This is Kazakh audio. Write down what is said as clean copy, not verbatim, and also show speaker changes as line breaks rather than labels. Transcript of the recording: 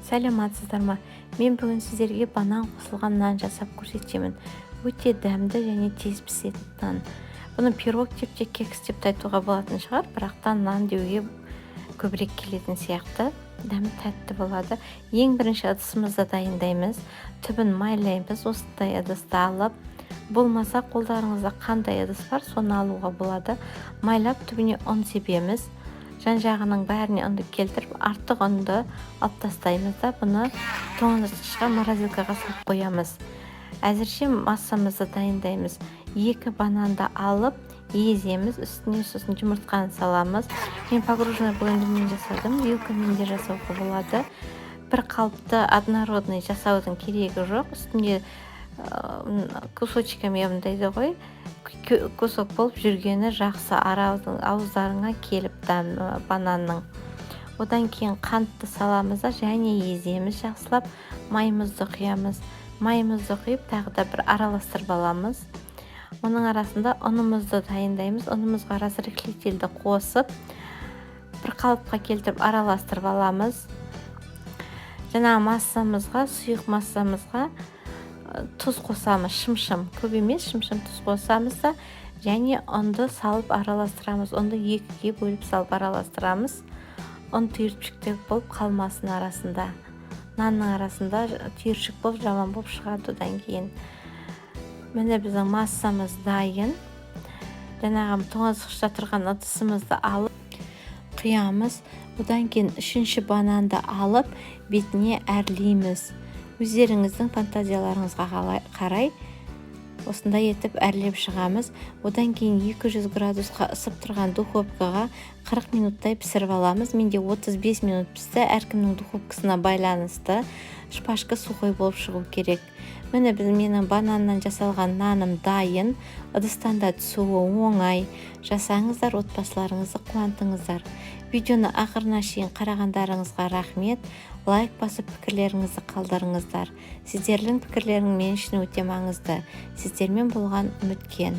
Сәлеметсіздер ма? Мен бүгін сіздерге банан қосылған нан жасап көрсетемін. Өте дәмді және тез пісетін нан. Бұны пирог деп те, кекс деп те айтуға болатын шығар, бірақ та нан деуге көбірек келетін сияқты. Дәмі тәтті болады. Ең бірінші ыдысымызды дайындаймыз. Түбін майлаймыз. Осындай ыдысты алып, болмаса қолдарыңызда қандай ыдыс бар, соны алуға болады. Майлап, түбіне ұн себеміз. Жан жағының бәріне ұнды келтіріп, артық ұнды алып тастаймыз да, бұны тоңазытқышқа, морозилкаға салып қоямыз. Әзірше массамызды дайындаймыз. Екі бананды алып, еземіз. Үстіне сосын жұмыртқаны саламыз. Мен погружной блендермен жасадым, вилкамен де жасауға болады. Бір қалыпты, однородный жасаудың керегі жоқ. Үстінде кусочками дейді ғой, кусок болып жүргені жақсы, ауыздарыңа келіп дәмі бананның. Одан кейін қантты саламыз да, және еземіз жақсылап. Майымызды құямыз. Майымызды құйып, тағы да бір араластырып аламыз. Оның арасында ұнымызды дайындаймыз. Ұнымызға разрыхлительді қосып, бір қалыпқа келтіріп, араластырып аламыз. Жаңағы массамызға, сұйық массамызға тұз қосамыз, шымшым, көп емес, шымшым тұз қосамыз да, және ұнды салып араластырамыз. Ұнды екіге бөліп салып араластырамыз. Ұн түйіршіктер болып қалмасын арасында. Нанның арасында түйіршік болып, жаман болып шығады одан кейін. Міне, біздің массамыз дайын. Жаңағы тоңазытқышта тұрған ыдысымызды алып құямыз. Одан кейін үшінші бананды алып, бетіне әрлейміз. Өздеріңіздің фантазияларыңызға қарай осындай етіп әрлеп шығамыз. Одан кейін 200 градусқа ысып тұрған духовкаға 40 минуттай пісіріп аламыз. Менде 35 минут пісті. Әркімнің духовкасына байланысты. Шпажка сухой болып шығу керек. Міне, біз менің бананнан жасалған наным дайын. Ыдыстан да түсуі оңай. Жасаңыздар, отбасыларыңызды қуантыңыздар. Видеоны ақырына шейін қарағандарыңызға рахмет. Лайк басып, пікірлеріңізді қалдырыңыздар. Сіздердің пікірлерің мен үшін өте маңызды. Сіздермен болған Үміткен.